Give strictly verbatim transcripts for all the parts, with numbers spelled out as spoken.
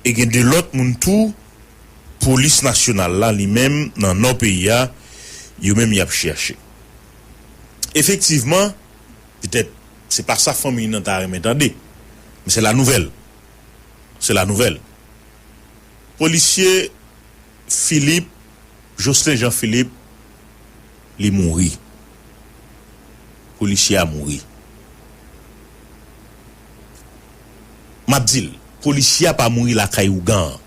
E gen de lòt moun tou, polis nasyonal la li menm nan nò peyi a, yo menm y ap chèche. Efektivman, petèt se pa sa fanmi nan ta renmen tande, men se la nouvèl. Se la nouvèl. Polisye Philippe, Jocelyn Jean Philippe, li mouri. Polisye a mouri. M ap di l, polisye a pa mouri lakay ougan an.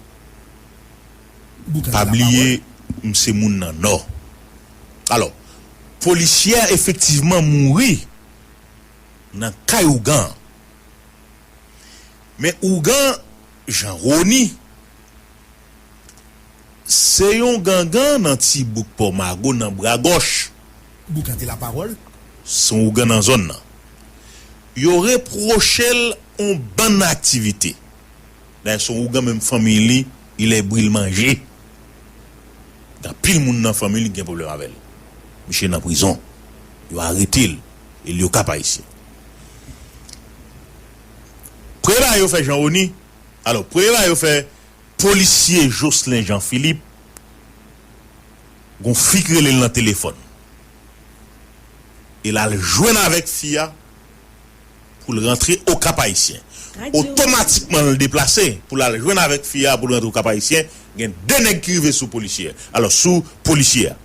Pa bliye, m se moun nan Nò. Alò, polisye a efektivman mouri nan kay ougan an. Men ougan Jean Rony, se yon gangan nan ti bouk Pòmago nan bra gòch. Boukan de lapawòl. Se yon ougan nan zòn nan. Yo repwoche l yon bann aktivite. Dayè, se yon ougan menm fanmi li, il est bril manje. Gen anpil moun nan fanmi li ki gen pwoblèm avè l. Misye nan prizon. Yo arete l. E li Okap Ayisyen. Premye bagay yo fè Jean Rony. Alò, premye bagay yo fè polisye Jocelyn Jean Philippe. Gon fi k rele l nan telefòn. E l al jwenn avèk fi a pou l rantre Okap Ayisyen. Otomatikman, l deplase pou l al jwenn avèk fi a pou l rantre Okap Ayisyen. Gen de nèg ki rive sou polisye a. Alò, sou polisye a.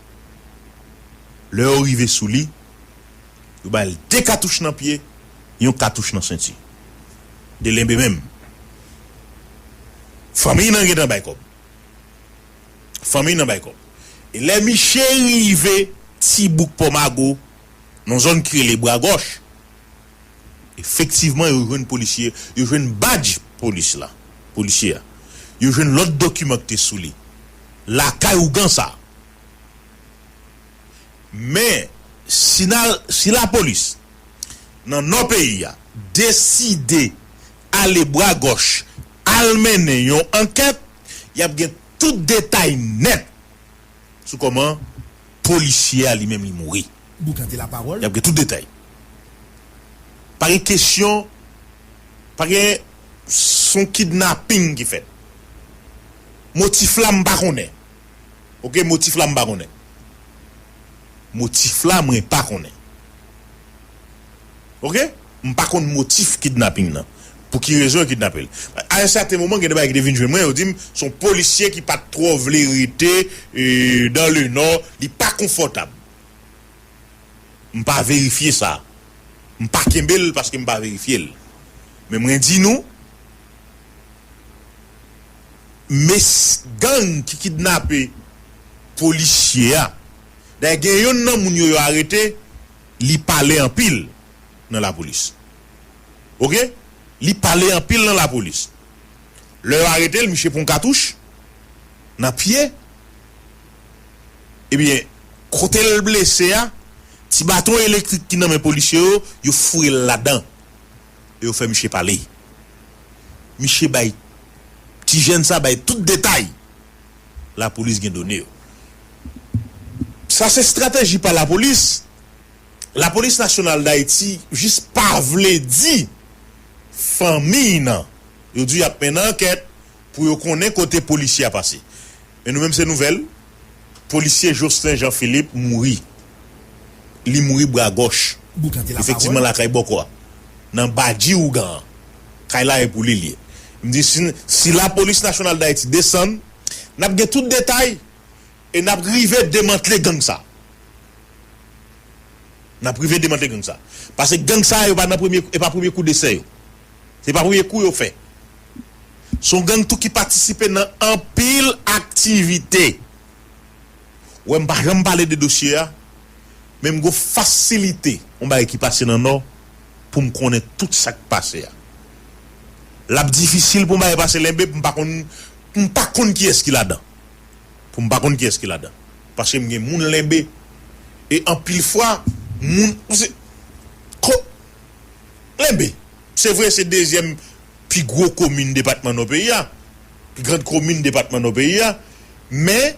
Lè yo rive sou li, yo ba l de katouch nan pye, yon katouch nan senti. De lenbe menm. Fanmi nan gentan bay kòb. Fanmi nan bay kòb. E lè misye rive Ti Bouk Pòmago, nan zòn ki rele Bra Gòch, efektivman, yo jwenn polisye, yo jwenn badj polis la, polisye a. Yo jwenn lòt dokiman ki te sou li. Lakay ougan sa. Men, si, na, si lapolis, nan nò peyi a, deside ale Bra Gòch, al mennen yon ankèt, y ap gen tout detay nèt sou kòman polisye a li menm li mouri. Boukan de lapawòl. Y ap gen tout detay. Pa gen kesyon, pa gen, se yon kidnaping ki fèt. Motif la, m pa konnen. Oke, motif la, m pa konnen. Motif la, mwen pa konnen. Oke? M pa konn motif kidnaping nan. Pou ki rezon yo kidnape l. A yon sèten moman, gen de bagay ki te vin jwenn mwen, yo di m, se yon polisye ki pa t twò vle rete, e, dans le Nord, li pa konfòtab. M pa verifye sa. M pa kenbe l paske m pa verifye l. Men mwen di nou, mes, gang ki kidnape polisye a. Dayè, gen yonn nan moun yo, yo arete, li pale anpil nan lapolis. Oke? Li pale anpil nan lapolis. Lè yo arete l, misye pran katouch nan pye. Ebyen, kote l blese a, ti baton elektrik ki nan men polisye yo, yo foure l ladan. E yo fè misye pale. Misye bay, ti jèn sa bay tout detay. Lapolis gen done yo. Sa se estrateji pa lapolis. Lapolis Nasyonal d Ayiti jis pa vle di fanmi nan. Yo di y ap mennen ankèt pou yo konnen kote polisye a pase. Men nou menm se nouvèl, polisye Jocelyn Jean Philippe mouri. Li mouri bra gòch. Efektivman, lakay bòkò a. Nan badji ougan an. Kay la e pou li l ye. M di si, si lapolis nasyonal d Ayiti desann, n ap gen tout detay e n ap rive demantle gang sa. N ap rive demantle gang sa. Paske gang sa yo pa nan premye, e pa premye kou desè yo. Se pa premye kou yo fè. Se yon gang tou ki patisipe nan anpil aktivite. Ou wè, m pa janm pale de dosye a, men m gon fasilite yon bagay ki pase nan Nò pou m konnen tout sa k pase a. L ap difisil pou yon bagay pase Lenbe, m pa konn, m pa konn kiyès ki ladan. Pou m pa konn kiyès ki ladan. Paske m gen moun Lenbe. E anpil fwa, moun, ou se, ko, Lenbe. Se vre, se dezyèm pi gwo komin depatman Nò peyi a. Pi grand komin depatman Nò peyi a. Men,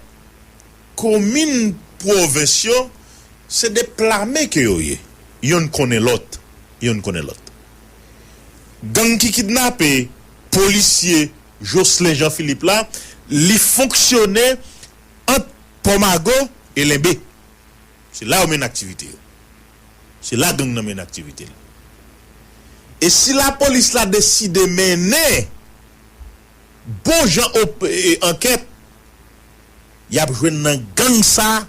komin pwovens yo, se de plame ke yo ye. Yonn konnen lòt. Yonn konnen lòt. Gang ki kidnape polisye Jocelyn Jean Philippe la, li fonksyone ant Pòmago e Lenbe. Se la yo mennen aktivite yo. Se la gang nan mennen aktivite l. E si lapolis la deside mennen bon jan op- e, ankèt, y ap jwenn nan gang sa,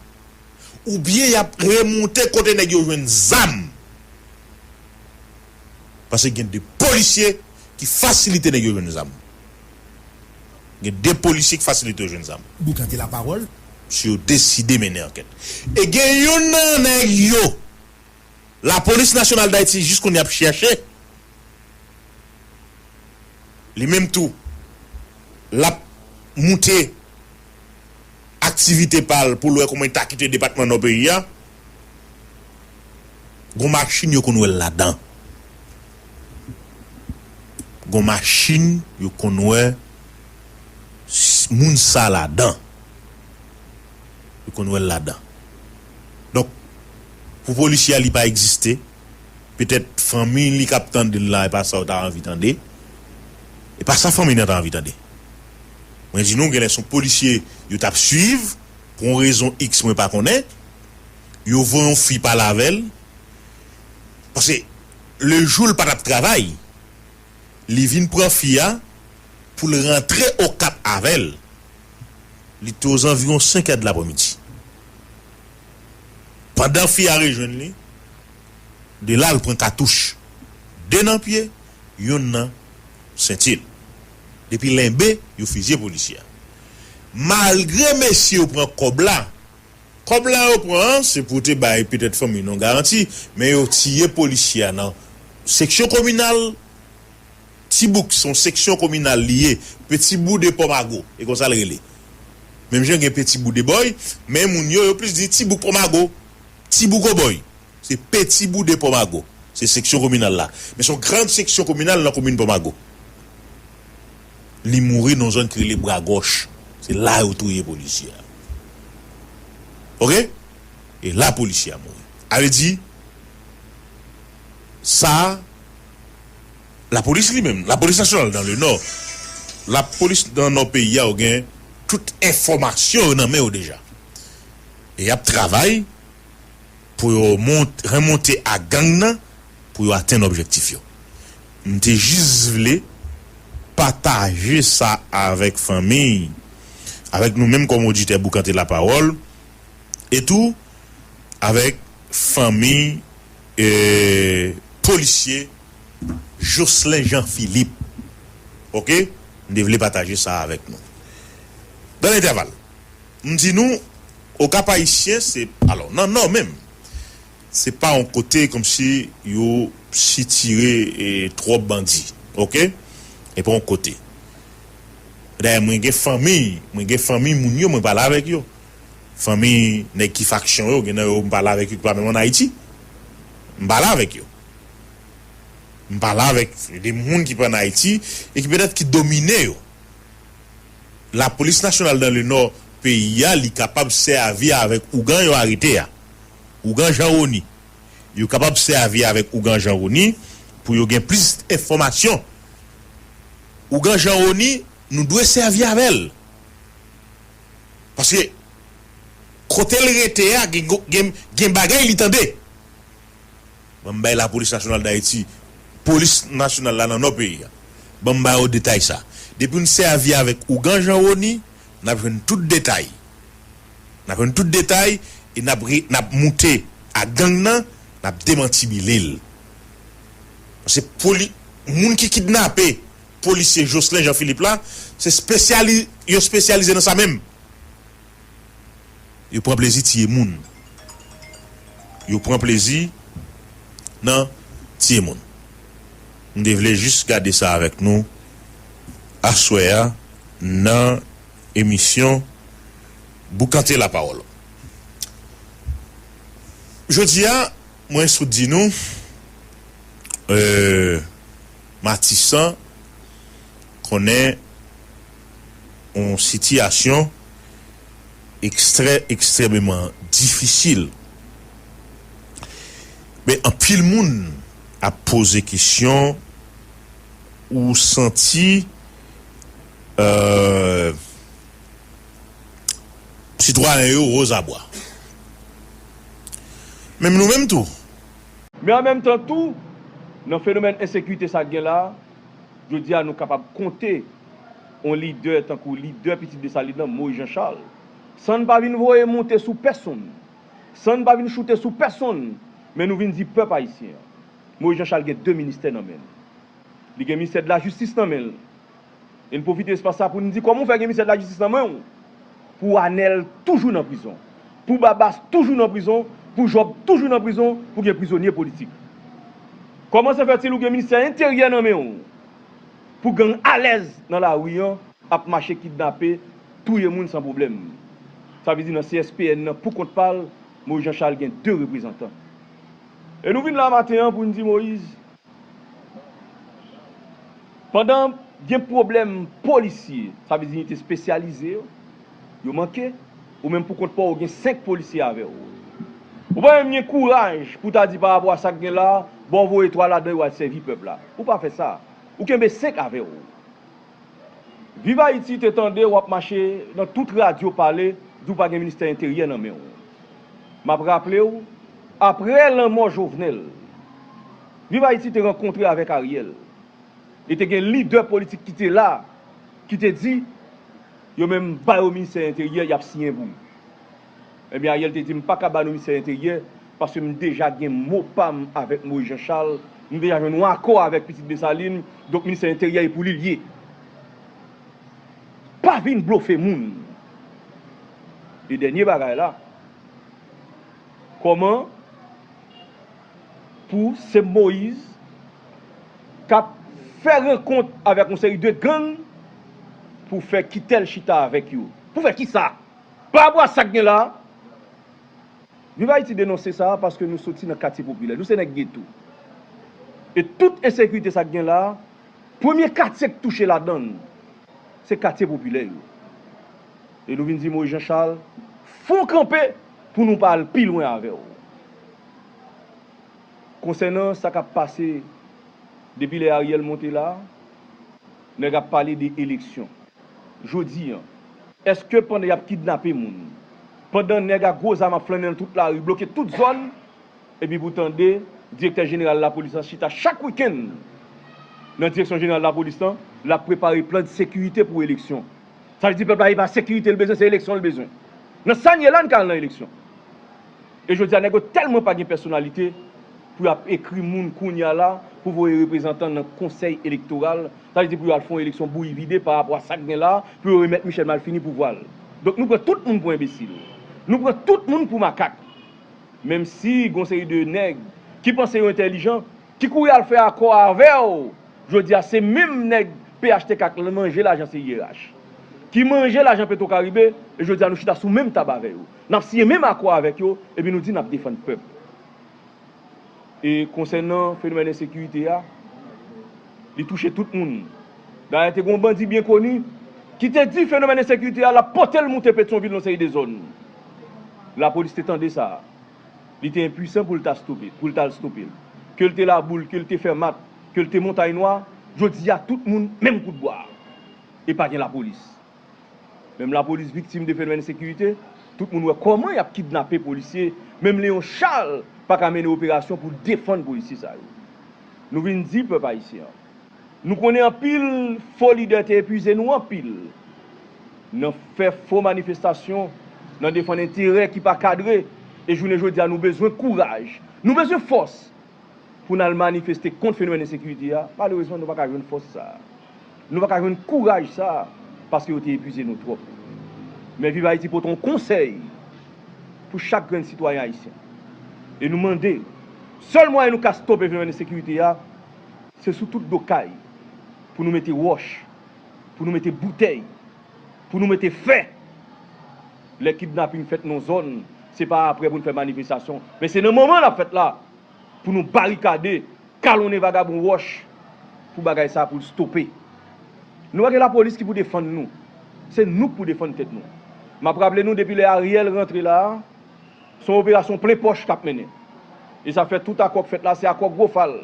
oubyen y ap remonte kote nèg yo jwenn zam. Paske gen de polisye ki fasilite nèg yo jwenn zam. Gen de polisye ki fasilite yo jwenn zam. Boukante lapawòl. Si yo deside mennen ankèt. E gen youn nan nèg yo, Lapolis Nasyonal d Ayiti jis kounye a ap chèche. Li menm tou, l ap moute aktivite pa l pou l wè kòman l ta kite depatman Nò peyi a. Gon machin yo konn wè l ladan. Gon machin yo konn wè s- moun sa ladan. Yo konn wè l ladan. Donk, pou polisye a, li pa egziste. Petèt fanmi li k ap tande l la, e pa sa yo ta anvi tande. E pa sa fanmi nan ta anvi tande. Mwen di nou, genlè se yon polisye yo t ap swiv, pou yon rezon X mwen pa konnen. Yo voye yon fi pale avè l. Paske lejou l pa t ap travay, li vin pran fi a pou l rantre Okap avè l. Li te ozanviwon senk è de lapremidi. Pandan fi a rejwenn li, de la l pran katouch. De nan pye, youn nan senti l. Depi Lenbe, yo fizye polisye a. Malgre mesye yo pran kòb la, kòb la yo pran an, se pou te bay petèt fanmi nan garanti, men yo tiye polisye a nan seksyon kominal. Tibouk se yon seksyon kominal li ye, Petibou de Pòmago, e konsa l rele. Menm jan gen Petibou de Bòy, men moun yo, yo plis di Tibouk Pòmago, Tibouk Obòy. Se Petibou de Pòmago, se seksyon kominal la. Men se yon gran seksyon kominal nan komin Pòmago. Li mouri nan yon zòn ki rele Bra Gòch. Se la yo touye polisye a. Oke? E la polisye a mouri. A vle di, sa, lapolis li menm, lapolis nasyonal nan le Nò, lapolis nan Nò peyi a, yo gen tout enfòmasyon yo nan men yo deja. E y ap travay pou yo mont, remonte a gang nan, pou yo atenn objektif yo. M te jis vle pataje sa avèk fanmi, avèk nou menm kòm oditè Boukante Lapawòl, e tou avèk fanmi, e, polisye Jocelyn Jean Philippe. Oke? M te vle pataje sa avèk nou. Dan lentèval, m di nou, Okap Ayisyen, se, alò, nan Nò menm, se pa yon kote kòmsi yo sitire, e, twòp bandi, oke? E pa yon kote. Dayè, mwen gen fanmi, mwen gen fanmi moun yo, mwen pale avèk yo. Fanmi nèg ki faksyon yo, gen nan yo m pale avèk yo ki pa menm ann Ayiti. M pale avèk yo. M pale avèk de moun ki pa ann Ayiti e ki petèt ki domine yo. Lapolis nasyonal nan le Nò peyi a, li kapab sèvi avèk ougan yo arete a. Ougan Jean Rony. Yo kapab sèvi avèk ougan Jean Rony pou yo gen plis enfòmasyon. Ougan Jean Rony, nou dwe sèvi avè l. Paske kote l rete a, gen, gen, gen bagay li tande. Ban m bay Lapolis Nasyonal d Ayiti, polis nasyonal la nan Nò peyi a. Ban m ba yo detay sa. Depi n sèvi avèk ougan Jean Rony, n ap jwenn tout detay. N ap jwenn tout detay e n ap re- n ap moute ak gang nan, n ap demantibile l. Paske poli- moun ki kidnape polisye Jocelyn Jean Philippe la, se espesyali- yo espesyalize nan sa menm. Yo pran plezi tiye moun. Yo pran plezi nan tiye moun. M te vle jis gade sa avèk nou aswè a nan emisyon Boukante Lapawòl. Jodi a, mwen sot di nou, euh, Matisan konnen yon sitiyasyon ekstrè, ekstrèmeman difisil. Men anpil moun ap poze kesyon, ou santi euh, sitwayen yo woz a bwa. Menm nou menm tou. Men an menm tan tou, nan fenomèn ensekirite sa k gen la, jodi a nou kapab konte on lidè tankou lidè Pitit Desalin nan, Moyiz Jan Chal, san n pa vin voye monte sou pèsonn, san n pa vin choute sou pèsonn, men nou vin di pèp ayisyen an, Moyiz Jan Chal gen de ministè nan men l. Li gen ministè de lajistis nan men l. E n pwofite espas sa pou n di kòman w fè gen ministè de lajistis nan men w, pou Anèl toujou nan prizon, pou Babas toujou nan prizon, pou Jòb toujou nan prizon, pou gen prizonye politik. Kòman se fètil ou gen ministè enteryè nan men w, pou gang alèz nan lari an ap mache kidnape, touye moun san pwoblèm? Sa vle di nan C S P N nan pou kont pa l, Moyiz Jan Chal gen de reprezantan. E nou vin la maten an pou n di Moyiz, pandan gen pwoblèm polisye, sa vle di inite espesyalize yo, yo manke, ou menm pou kont pa w, ou gen senk polisye avè w. Ou pa menm gen kouraj pou ta di pa rapò a sa k gen la, bon, voye twa ladan yo al sèvi pèp la. Ou pa fè sa. Ou kenbe senk avè w. Viv Ayiti te tande w ap mache nan tout radyo pale, di w pa gen ministè enteryè nan men w. M ap raple w, apre lanmò Jovenel, Viv Ayiti te rankontre avèk Ariel. E te gen lidè politik ki te la, ki te di, yo menm ba yo ministè enteryè, y ap siyen pou. Ebyen, Ariel te di, "M pa ka ba nou ministè enteryè, paske m deja gen mo pa m avèk Moyiz Jan Chal, m deja jwenn yon akò avèk Pitit Desalin, donk ministè enteryè e pou li l ye." Pa vin blofe moun. E dènye bagay la, kòman pou se Moyiz k ap fè rankont avèk yon seri de gang pou fè Kitèl chita avèk yo? Pou fè kisa? Pa rapò a sa k gen la. Viv Ayiti denonse sa paske nou soti nan katye popilè. Nou se nèg geto. E tout ensekirite sa k gen la, premye katye k touche ladan l, se katye popilè yo. E nou vin di Moyiz Jan Chal, fon kanpe pou nou pa al pi lwen avè w. Konsènan sa k ap pase depi lè Ariel monte la, nèg ap pale de eleksyon. Jodi an, èske pandan y ap kidnape moun, pandan nèg ak gwo zam ap flannen nan tout lari, bloke tout zòn, epi pou tande direktè jeneral lapolis la chita chak wikenn nan direksyon jeneral lapolis lan, l ap prepare plan de sekirite pou eleksyon? Sa vle di pèp la, e pa sekirite l bezwen, se eleksyon l bezwen. Nan sa n ye la, n ka al nan eleksyon. E jodi a, nèg yo tèlman pa gen pèsonalite pou y ap ekri moun kounye a la pou voye reprezantan nan konsèy elektoral, sa vle di pou yo al fè yon eleksyon bouyi vide pa rapò a sa k gen la, pou yo remèt Michel Malfini pouvwa l. Donk, nou pran tout moun pou enbesil. Nou pran tout moun pou makak. Menm si gon seri de nèg ki panse yo entèlijan, ki kouri al fè akò avè w, jodi a se menm nèg P H T K k manje lajan C I R H, ki manje lajan Petro Caribe, e jodi a nou chita sou menm tab avè yo. N ap siyen menm akò avèk yo, epi nou di n ap defann pèp. E konsènan fenomèn ensekirite a, li touche tout moun. Dayè, te gen yon bandi byen koni ki te di fenomèn ensekirite a, l ap pote l moute Petyonvil nan seri de zòn. Lapolis te tande sa. Li te enpwisan pou l ta stope, pou l ta al stope l. Ke l te Laboul, ke l te Fèmat, ke l te Montay Nwa, jodi a tout moun menm kout bwa. E pa gen lapolis. Menm lapolis viktim de fenomèn ensekirite, tout moun wè kòman y ap kidnape polisye, menm Leon Charles pa ka mennen operasyon pou defann polisye sa yo. Nou vin di pèp ayisyen an, nou konnen anpil fo lidè te epuize nou anpil nan fè fo manifestasyon, nan defann enterè ki pa kadre, e jounen jodi a nou bezwen kouraj, nou bezwen fòs pou n al manifeste kont fenomèn ensekirite a. Malerezman, nou pa ka jwenn fòs sa a. Nou pa ka jwenn kouraj sa a, paske yo te epuize nou twòp. Men Viv Ayiti pote yon konsèy pou chak grenn sitwayen ayisyen. E nou mande, sèl mwayen nou ka stope fenomèn ensekirite a, se sou tout do kay, pou nou mete wòch, pou nou mete boutèy, pou nou mete fè. Lè kidnaping fèt nan zòn, se pa aprè pou n fè manifestasyon, men se nan moman l ap fèt la, pou nou barikade, kalonnen vagabon wòch, pou bagay sa a pou l stope. Nou pa gen lapolis ki pou defann nou. Se nou k pou defann tèt nou. M ap raple nou, depi lè Ariel rantre la a, se yon operasyon plen pòch k ap mennen. E sa fè tout akò k fèt la, se akò gwo fal.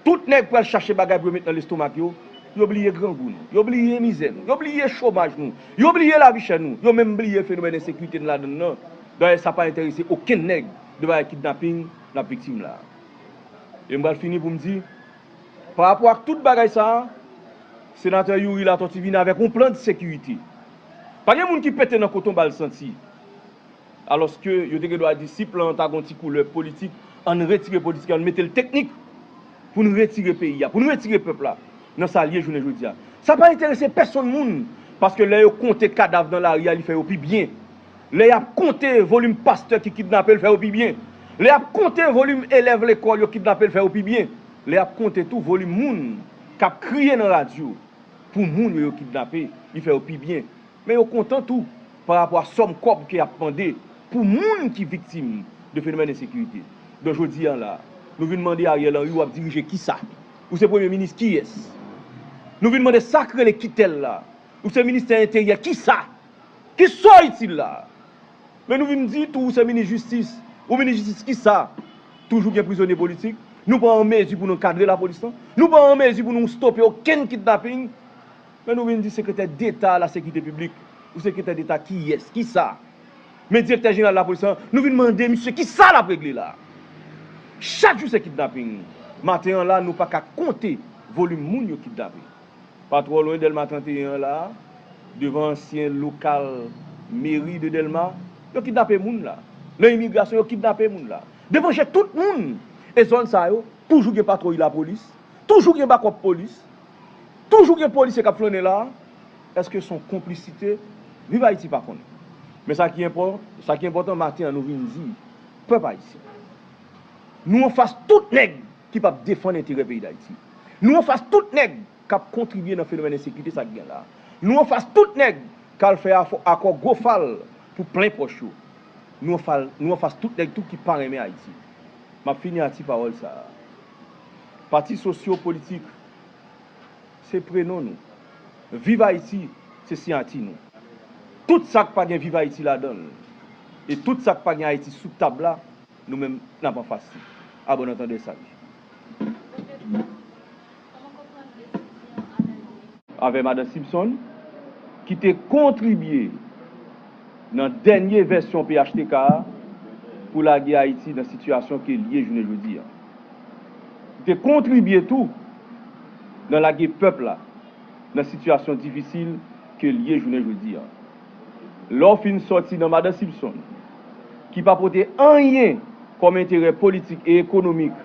Tout nèg pral chache bagay pou yo met nan lestomak yo, Yo bliye grangou nou, yo bliye mizè nou, yo bliye chomaj nou, yo bliye lavi chè nou, yo menm bliye fenomèn ensekirite n ladan l nan. Dayè, sa pa enterese okenn nèg de bagay kidnaping n ap viktim la. E m pral fini pou m di, pa rapò ak tout bagay sa a, Senatè Youri Latortue vini avèk yon plan de sekirite. Pa gen moun ki pete nan kote yon bal santi. Alòske yo te gen dwa di, si plan an ta gon ti koulè politik, ann retire politik, ann mete l teknik pou n retire peyi a, pou n retire pèp la nan sa l ye jounen jodi a. Sa pa enterese pèsonn moun, paske lè yo konte kadav nan lari a, li fè yo pi byen. Lè y ap konte volim pastè ki kidnape, l fè yo pi byen. Lè y ap konte volim elèv lekòl yo kidnape, l fè yo pi byen. Lè y ap konte tou volim moun k ap kriye nan radyo pou moun yo, yo kidnape, li fè yo pi byen. Men yo kontan tou pa rapò a sòm kòb ke y ap mande pou moun ki viktim de fenomèn ensekirite. Donk, jodi a la, nou vin mande Ariel Henry, w ap dirije kisa? Ou se premye minis kiyès? Nou vin mande sa k rele kitèl la. Ou se ministè enteryè kisa? Kisa w itil la? Men nou vin di tou ou se minis jistis. Ou minis jistis kisa? Toujou gen prizonye politik. Nou pa an mezi pou nou kadre lapolis lan. Nou pa an mezi pou nou stope okenn kidnaping. Men nou vin di sekretè deta lasekirite piblik. Ou sekretè deta kiyès? Kisa? Men direktè jeneral lapolis lan, nou vin mande misye kisa l ap regle la. Chak jou se kidnaping. Maten an la, nou pa ka konte volim moun yo kidnape. Pa twò lwen Dèlma trannteyen an la, devan ansyen lokal meri de Dèlma, yo kidnape moun la. Nan imigrasyon, yo kidnape moun la. Devan je tout moun. E zòn sa yo, toujou gen patwouy lapolis, toujou gen bakòp polis, toujou gen polisye k ap flannen la. Èske se yon konplisite? Viv Ayiti pa konnen. Men sa ki enpò-, sa ki enpòtan, maten an, nou vin di pèp ayisyen, nou anfas tout nèg ki p ap defann enterè peyi Dayiti. Nou anfas tout nèg k ap kontribye nan fenomèn ensekirite sa k gen la. Nou anfas tout nèg k al fè afò-, akò gwo fal pou plen pòch yo. Nou anfal-, nou anfas tout nèg tou ki pa renmen Ayiti. M ap fini ak ti pawòl sa a. Pati sosyo politik, se prenon nou. Viv Ayiti, se siyati nou. Tout sa k pa gen Viv Ayiti ladan l, e tout sa k pa gen Ayiti sou tab la, nou menm, n ap anfas li. A bon antandè, salut. Avè madan Simpson, ki te kontribye nan dènye vèsyon P H T K a pou lage Ayiti nan sitiyasyon ke l ye jounen jodi a. Li te kontribye tou nan lage pèp la nan sitiyasyon difisil ke l ye jounen jodi a. Lè w fin sòti nan madan Simpson, ki pa pote anyen kòm enterè politik e ekonomik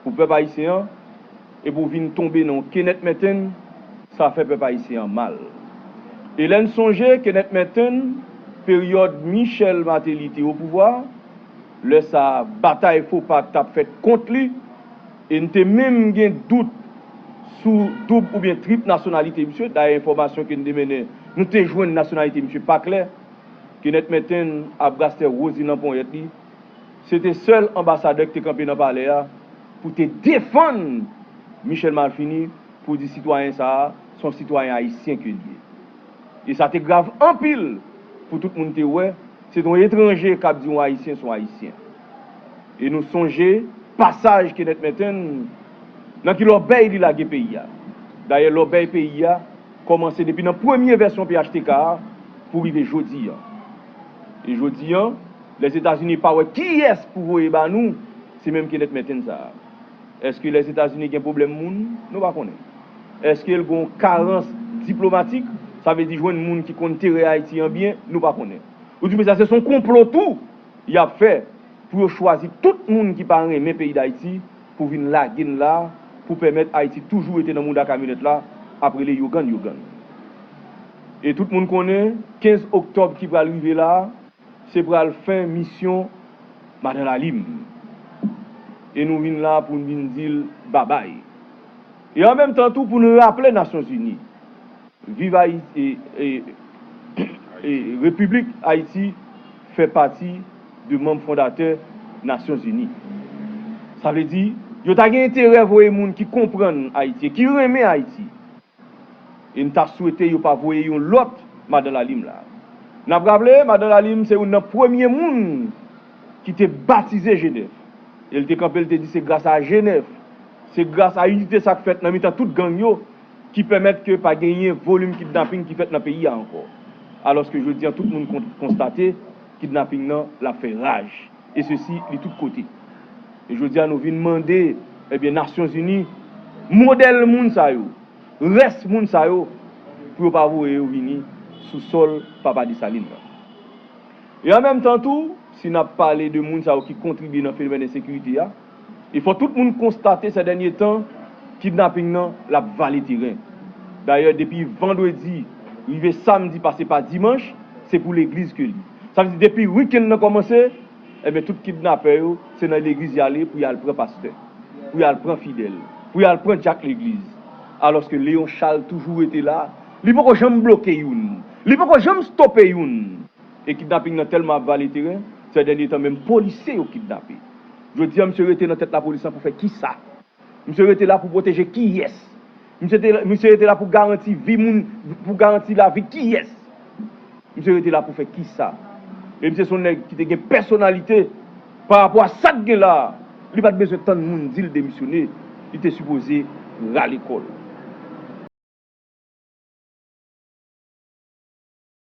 pou pèp ayisyen an, epi w vin tonbe nan yon Kenneth Merten, sa fè pèp ayisyen an mal. E lè n sonje Kenneth Merten, peryòd Michel Martelly te o pouvwa, lè sa a, batay FOPA t ap fèt kont li, e n te menm gen dout sou doub oubyen trip nasyonalite misye. Dayè, enfòmasyon ke n te mennen, nou te jwenn nasyonalite misye pa klè. Kenneth Merten, Abrastè Roselyn nan ponyèt li, se te sèl anbasadè ki te kanpe nan palè a pou te defann Michel Martelly, pou di sitwayen sa a se yon sitwayen ayisyen ke l ye. E sa te grav anpil pou tout moun te wè se te yon etranje k ap di yon ayisyen se yon ayisyen. E nou sonje pasaj Kenneth Merten, nan ki lòbèy li lage peyi a. Dayè, lòbèy peyi a kòmanse depi nan premye vèsyon P H T K a pou rive jodi a. E jodi a, Lèzetazini pa wè kiyès pou voye ba nou, se menm Kenneth Merten sa a. Èske Lèzetazini gen pwoblèm moun? Nou pa konnen. Èske l gen yon karans diplomatik? Sa vle di jwenn moun ki konn teren Ayiti an byen? Nou pa konnen. Ou di, men sa se yon konplo tou y ap fè pou yo chwazi tout moun ki pa renmen peyi Dayiti pou vin lage n la, pou pèmèt Ayiti toujou rete nan mouda kamyonèt la, ap rele yogann, yogann. E tout moun konnen, kenz oktòb ki pral rive la, se pral fen misyon Madan Lalim. E nou vin la pou n vin di l babay. E an menm tan tou pou n raple Nasyonzini, viv Ayiti, e, e, e Repiblik Ayiti fè pati de manm fondatè Nasyonzini. Sa vle di, yo ta gen enterè voye moun ki konprann Ayiti e ki renmen Ayiti. E n ta swete yo pa voye yon lòt Madan Lalim la. N ap raple, Madan Lalim se youn nan premye moun ki te batize Jenèf. E l te kanpe, l te di se gras a Jenèf, se gras a inite sa k fèt nan mitan tout gang yo, ki pèmèt ke pa genyen volim kidnaping ki fèt nan peyi a ankò. Alòske jodi a, tout moun kon-, konstate kidnaping nan l ap fè raj. E sesi, li tout kote. E jodi a, nou vin mande, ebyen, Nasyonzini, modèl moun sa yo, rès moun sa yo, pou yo pa voye yo vini sou sòl Papa Desalin nan. E an menm tan tou, si n ap pale de moun sa yo ki kontribye nan fenomèn ensekirite a, e fò tout moun konstate sè dènye tan, kidnaping nan, l ap vale teren. Dayè, depi vandredi rive samdi pase pa dimanch, se pou legliz ke li. Sa vle di, depi wikenn nan kòmanse, ebyen, tout kidnapè yo, se nan legliz y ale pou y al pran pastè, pou y al pran fidèl, pou y al pran dyak legliz. Alòske Léon Charles toujou rete la, li poko janm bloke youn, li poko janm stope youn. E kidnaping nan tèlman ap vale teren, sè dènye tan menm polisye yo kidnape. Jodi a, misye rete nan tèt lapolis lan pou fè kisa? Misye rete la pou pwoteje kiyès? Misye te, misye rete la pou garanti vi moun, pou garanti lavi kiyès? Misye rete la pou fè kisa? E misye se yon nèg ki te gen pèsonalite pa rapò a sa k gen la a. Li pa t bezwen tann moun di l demisyone. Li te sipoze rale kò l.